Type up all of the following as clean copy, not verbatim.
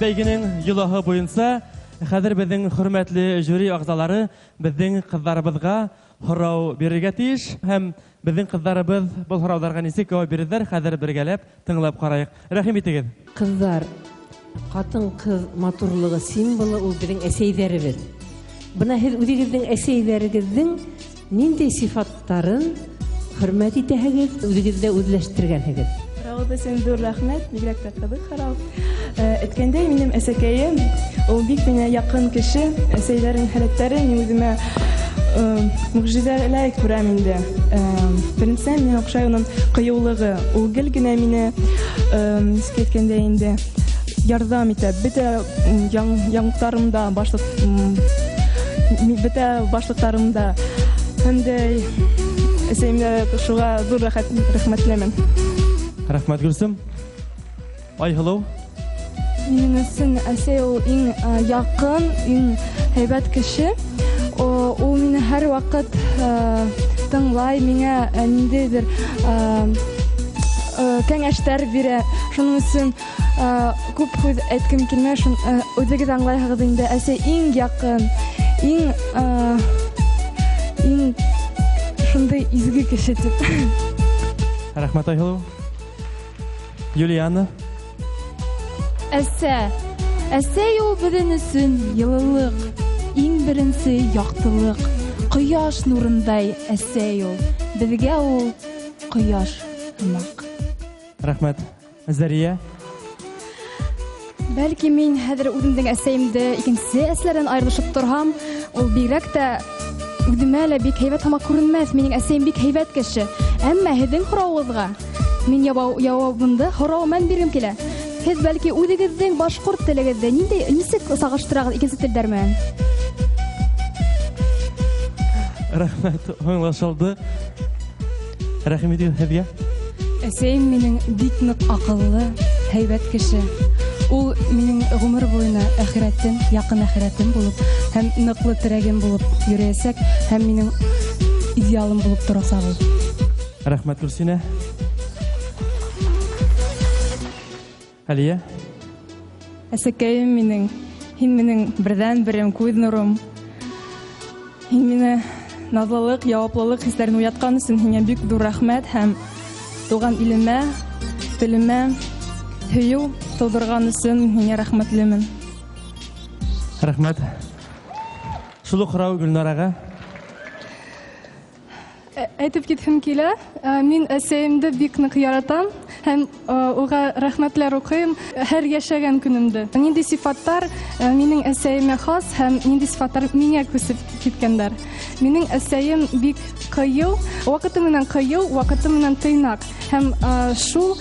Бәйгенең йолаһы буйынса хәҙер беҙҙең хөрмәтле жюри ағзалары беҙҙең ҡыҙҙарыбыҙға һорау бирергә тейеш, һәм беҙҙең ҡыҙҙарыбыҙ был һорауҙарға нисек яуап бирерҙәр, хәҙер бергәләп тыңлап ҡарайыҡ. Рәхим итегеҙ. Ҡыҙҙар, ҡатын-ҡыҙ матурлығы символы ул беҙҙең әсәйҙәребеҙ. Бына һеҙ үҙегеҙҙең әсәйҙәрегеҙҙең ниндәй сифаттарын хөрмәт итәһегеҙ, үҙегеҙҙә үҙләштергәнһегеҙ? Һорауығыҙ өсөн ҙур рәхмәт, бигерәк тә ҡыҙыҡ һорау. Әйткәндәй, минең әсәкәйем, ул бик миңә яҡын кеше, әсәйҙәренең халәттәре мин үҙемә мөғжизәләй күрәм инде. Беренсенән, миңә оҡшай уның ҡыйыулығы. Ул гел генә мине, нисек әйткәндәй инде, ярҙам итә. Бөтә яңылыҡтарымда, бөтә башлыҡтарымда. Һәм дә әсәйемгә шуға ҙур рәхмәтлемен. Рәхмәт, Гөлсөм. Айһылыу. Минең өсөн әсәй ул иң яҡын, иң һәйбәт кеше. Ул мине һәр ваҡыт тыңлай, миңә ниндәйҙер кәңәштәр бирә. Шуның өсөн күп һүҙ әйткем килмәй, үҙегеҙ аңлайһығыҙ инде. Әсәй иң яҡын, иң шундай изге кеше тип. Рәхмәт, Айһылыу. Юлиана. Әсә. Әсәй ул беҙҙең өсөн йылылыҡ, иң беренсе яҡтылыҡ, ҡояш нурындай әсәй ул. Беҙгә ул ҡояш һымаҡ. Рәхмәт. Зәрия. Бәлки мин хәҙер үҙемдең әсәйемде икенсе әсәләрҙән айырылышып торһам, ул бигерәк тә үҙемә лә бик һәйбәт һымаҡ күренмәҫ. Минең әсәйем бик һәйбәт кеше. Әммә һеҙҙең һорауығыҙға мин яуабымды һорау менән биргем килә. Һеҙ бәлки үҙегеҙҙең башҡорт телегеҙҙе нисек сағыштырағыҙ икенсе телдәр менән? Рәхмәт, аңлашылды. Рәхим итегеҙ һеҙгә. Әсәйем минең бик ныҡ аҡыллы, һәйбәт кеше. Ул минең ғүмер буйына әхирәтем, яҡын әхирәтем булып, һәм ныҡлы терәгем булып йөрөйәсәк, һәм минең идеалым булып торасаҡ ул. Рәхмәт, Гөлсинә. Әлиә. Әсәкәйем минең, һин минең берҙән-берем күҙ нурым. Һин мине наҙлылыҡ, яуаплылыҡ хистәрен уятҡан өсөн һиңә бик ҙур рәхмәт һәм тыуған илемә, телемә һөйөү тыуҙырған өсөн һиңә рәхмәтлемен. Рәхмәт. Шул уҡ һорау Гөлнараға. Әйтеп китһем килә, мин әсәйемде бик ныҡ яратам һәм уға рәхмәтләр уҡыйым һәр йәшәгән көнөмдө. Ниндәй сифаттар минең әсәйемә хас һәм ниндәй сифаттар миңә күсеп киткәндәр. Минең әсәйем бик ҡыйыу, ваҡыты менән ҡыйыу, ваҡыты менән тыйнаҡ. Һәм шул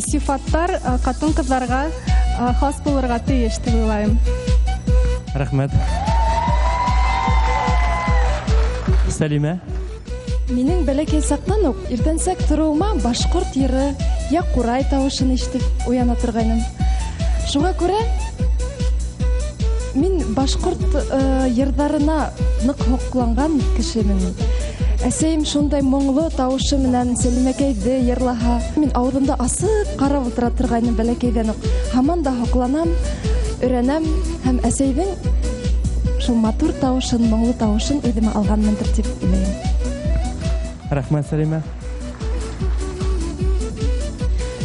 сифаттар ҡатын-ҡыҙҙарға хас булырға тейеш тип уйлайым. Рәхмәт. Сәлимә. Минең бәләкәй саҡтан уҡ иртәнсәк тороуыма башҡорт йыры йә ҡурай тауышын ишетеп уяна торғайным. Шуға күрә мин башҡорт йырҙарына ныҡ һоҡланған кешемен. Әсәйем шундай моңло тауышы менән Сәлимәкәйҙе йырлаһа, мин ауыҙымды асып ҡарап ултыра торғайным бәләкәйҙән үк. Һаман да һоҡланам, өйрәнәм һәм әсәйҙең шул матур тауышын, моңло тауышын үҙемә алғанмындыр тип уйлайым. Рәхмәт, Сәлимә.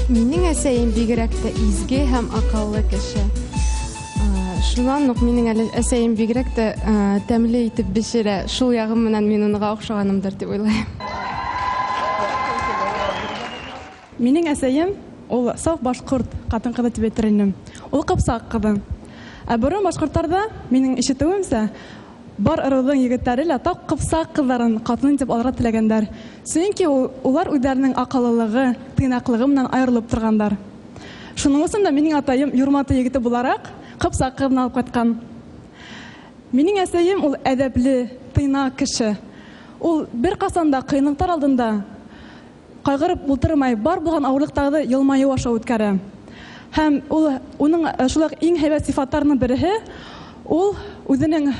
Минең әсәйем бигерәк тә изге һәм аҡыллы кеше. Шунан уҡ минең әле әсәйем бигерәк тә тәмле итеп бешерә. Шул яғым менән мин уныға оҡшағанымдыр тип уйлайым. Минең әсәйем ул саф башҡорт ҡатын-ҡыҙы тип әйтер инем. Ул ҡыпсаҡ ҡыҙы. Ә борон башҡорттарҙа, минең ишетеүемсә, бар ырыуҙың егеттәре лә тап ҡыпсаҡ ҡыҙҙарын ҡатын итеп алырға теләгәндәр. Сөнки улар үҙҙәренең аҡыллылығы, тыйнаҡлығы менән айырылып торғандар. Шуның өсөн дә минең атайым Юрматы егете булараҡ ҡыпсаҡ ҡыҙын алып ҡайтҡан. Минең әсәйем ул әҙәпле, тыйнаҡ кеше. Ул бер ҡасан да ҡыйынлыҡтар алдында ҡайғырып ултырмай, бар булған ауырлыҡтарҙы йылмайыу аша үткәрә. Һәм уның шул уҡ иң һәйбәт сифаттарының береһе, ул үҙенең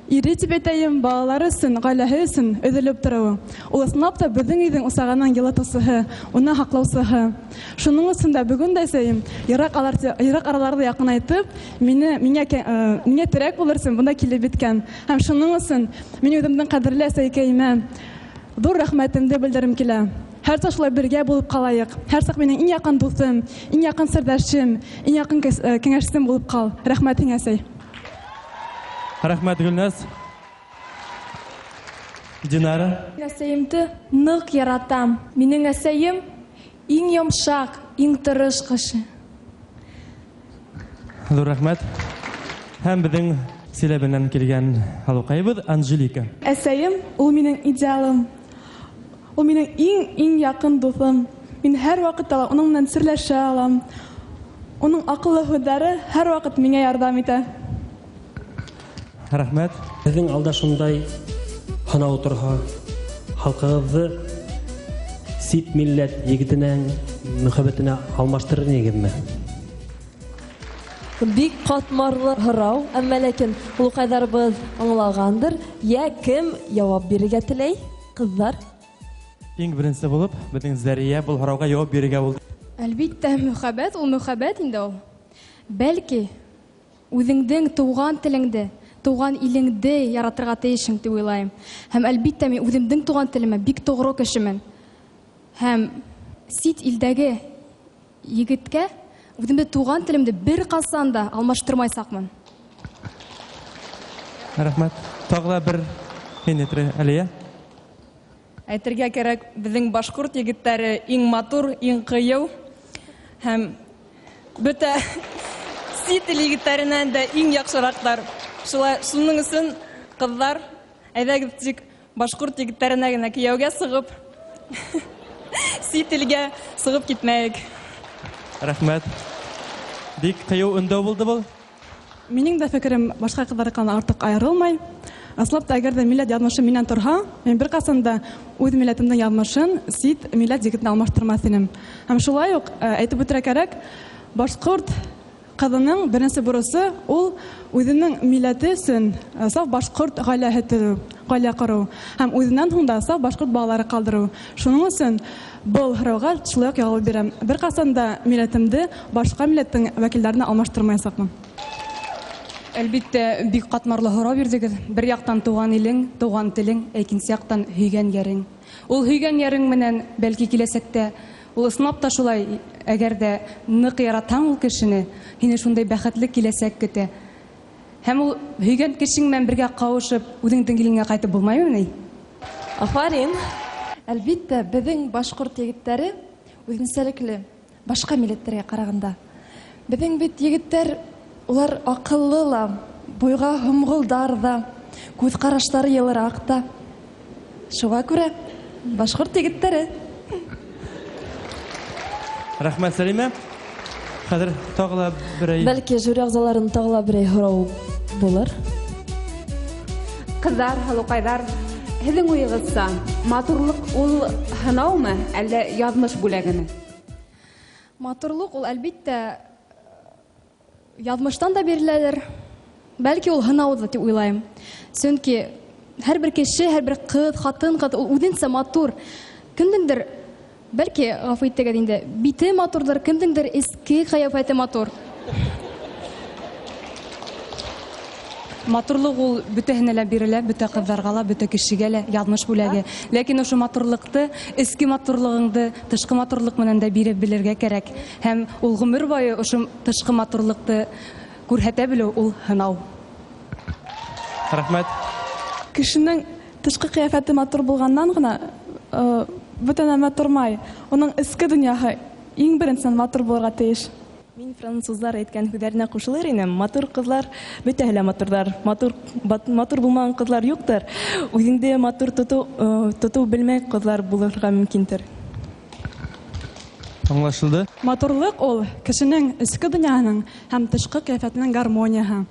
ире дип әйтәйем, балалары өсөн, ғаиләһе өсөн өҙөлөп тороуы. Ул ысынлап та беҙҙең өйҙөң усағының йылытыусыһы, уны һаҡлаусыһы. Шуның өсөн дә бөгөн дә әсәйем йыраҡ араларҙы яҡынайтып, миңә терәк булыр өсөн бында килеп еткән. Һәм шуның өсөн мин үҙемдең ҡәҙерле әсәйкәйемә ҙур рәхмәтемде белдерем килә. Һәр саҡ шулай бергә булып ҡалайыҡ. Һәр саҡ минең иң яҡын дуҫым, иң яҡын серҙәшем, иң яҡын кәңәшсем булып ҡал. Рәхмәт һиңә, әсәй. Рәхмәт, Гөлназ. Динара. Әсәйемде ныҡ яратам. Минең әсәйем иң йомшаҡ, иң тырыш кеше. Ҙур рәхмәт. Һәм беҙҙең Силәбенән килгән һылыуҡайыбыҙ Анжелика. Әсәйем ул минең идеалым. Ул минең иң яҡын дуҫым. Мин һәр ваҡытта ла уның менән серләшә алам. Уның аҡыллы һүҙҙәре һәр ваҡыт миңә ярҙам итә. Рәхмәт. Беҙҙең алда шундай һынау торһа, халҡығыҙҙы сит милләт егетенең мөхәббәтенә алмаштырыр инегеҙме? Бик ҡатмарлы һорау, әммә ләкин олоҡайҙарыбыҙ аңлағандыр. Йә кем яуап бирергә теләй? Ҡыҙҙар. Иң беренсе булып беҙҙең Зәрия был һорауға яуап бирергә булды. Әлбиттә, мөхәббәт ул мөхәббәт инде ул. Бәлки үҙеңдең тыуған телеңде, тыуған илеңде яратырға тейешһең тип уйлайым. Һәм әлбиттә мин үҙемдең тыуған телемә бик тоғро кешемен. Һәм сит илдәге егеткә үҙемде тыуған телемде бер ҡасан да алмаштырмайсаҡмын. Рәхмәт. Тағы ла бер һин әйтер, Әлиә. Әйтергә кәрәк, беҙҙең башҡорт егеттәре иң матур, иң ҡыйыу һәм бөтә сит ил егеттәренән дә иң яҡшыраҡтар. Шулай, шуның өсөн ҡыҙҙар, әйҙәгеҙ тик башҡорт егеттәренә генә кейәүгә сығып, сит илгә сығып китмәйек. Рәхмәт. Бик ҡыйыу өндәү булды был. Минең дә фекерем башҡа ҡыҙҙарҙан артыҡ айырылмай. Ысынлап та, әгәр ҙә милләт яҙмышы минән торһа, мин бер ҡасан да үҙ милләтемдең яҙмышын сит милләт егетенә алмаштырмаҫ инем. Һәм шулай уҡ әйтеп үтергә кәрәк, башҡорт ҡыҙының беренсе бурысы ул үҙенең милләте өсөн саф башҡорт ғаиләһе төҙөү, ғаилә ҡороу һәм үҙенән һуң да саф башҡорт балалары ҡалдырыу. Шуның өсөн был һорауға шулай уҡ яуап бирәм. Бер ҡасан да милләтемде башҡа милләттең вәкилдәренә алмаштырмаясаҡмын. Әлбиттә, бик ҡатмарлы һорау бирҙегеҙ. Бер яҡтан тыуған илең, тыуған телең, ә икенсе яҡтан һөйгән йәрең. Ул һөйгән йәрең менән бәлки киләсәктә ул ысынлап та шулай, әгәр ҙә ныҡ яратһаң ул кешене, һине шундай бәхетле киләсәк көтә. Һәм ул һөйгән кешең менән бергә ҡауышып, үҙеңдең илеңә ҡайтып булмаймы ни? Афарин. Әлбиттә, беҙҙең башҡорт егеттәре үҙенсәлекле башҡа милләттәргә ҡарағанда. Беҙҙең бит егеттәр улар аҡыллы ла, буйға һомғолдар ҙа, күҙ ҡараштары йылыраҡ та. Шуға күрә башҡорт егеттәре. Рәхмәт, Сәлимә. Хәҙер тағы ла берәй... Бәлки жюри ағзаларының тағы ла берәй һорау булыр. Ҡыҙҙар, һылыуҡайҙар, һеҙҙең уйығыҙса, матурлыҡ ул һынаумы, әллә яҙмыш бүләгеме? Матурлыҡ ул әлбиттә яҙмыштан да биреләлер. Бәлки ул һынауҙы тип уйлайым. Сөнки һәр бер кеше, һәр бер ҡыҙ, ҡатын-ҡыҙ ул үҙенсә матур. Кемдеңдер, бәлки, ғәфү итегеҙ инде, бите матурҙыр, кемдеңдер эске ҡиәфәте матур. Матурлыҡ ул бөтәһенә лә бирелә, бөтә ҡыҙҙарға ла, бөтә кешегә лә яҙмыш бүләге. Ләкин ошо матурлыҡты, эске матурлығыңды тышҡы матурлыҡ менән дә биреп белергә кәрәк. Һәм ул ғүмер буйы ошо тышҡы матурлыҡты күрһәтә белеү ул һынау. Рәхмәт. Кешенең тышҡы ҡиәфәте матур булғандан ғына бөтә нәмә тормай. Уның эске донъяһы иң беренсенән матур булырға тейеш. Мин француздар әйткән һүҙҙәренә ҡушылыр инем. Матур ҡыҙлар бөтәһе лә матурҙар. Матур булмаған ҡыҙлар юҡтыр. Үҙеңде матур тотоу белмәй ҡыҙлар булырға мөмкиндер. Аңлашылды. Матурлыҡ ул кешенең эске донъяһының һәм тышҡы ҡиәфәтенең гармонияһы.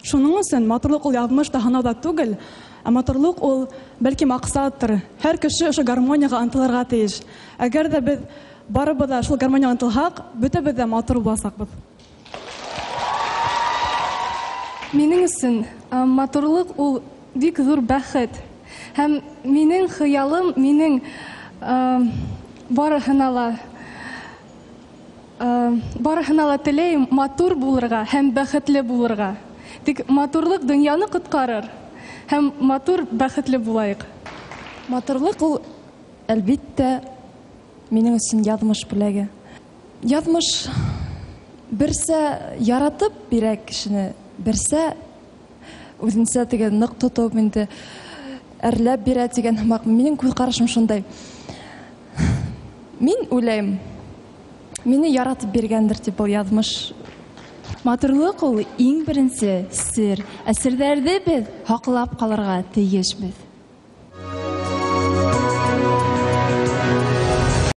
Шуның өсөн матурлыҡ ул яҙмыш та һынау да түгел, ә матурлыҡ ул бәлки маҡсаттыр. Һәр кеше ошо гармонияға ынтылырға тейеш. Әгәр ҙә беҙ барыбыҙ ҙа шул гармонияға ынтылһаҡ, бөтәбеҙ ҙә матур буласаҡбыҙ. Минең өсөн матурлыҡ ул бик ҙур бәхет. Һәм минең хыялым, минең барыһына ла теләйем матур булырға һәм бәхетле булырға. Тик матурлыҡ донъяны ҡотҡарыр. Һәм матур, бәхетле булайыҡ. Матурлыҡ ул, әлбиттә, минең өсөн яҙмыш бүләге. Яҙмыш берсә яратып бирә кешене, берсә үҙенсә теге ныҡ тотоп инде әрләп бирә тигән һымаҡ. Минең күҙ ҡарашым шундай. Мин уйлайым, мине яратып биргәндер тип был яҙмыш. Матурлыҡ ул иң беренсе сер. Ә серҙәрҙе беҙ һаҡлап ҡалырға тейешбеҙ.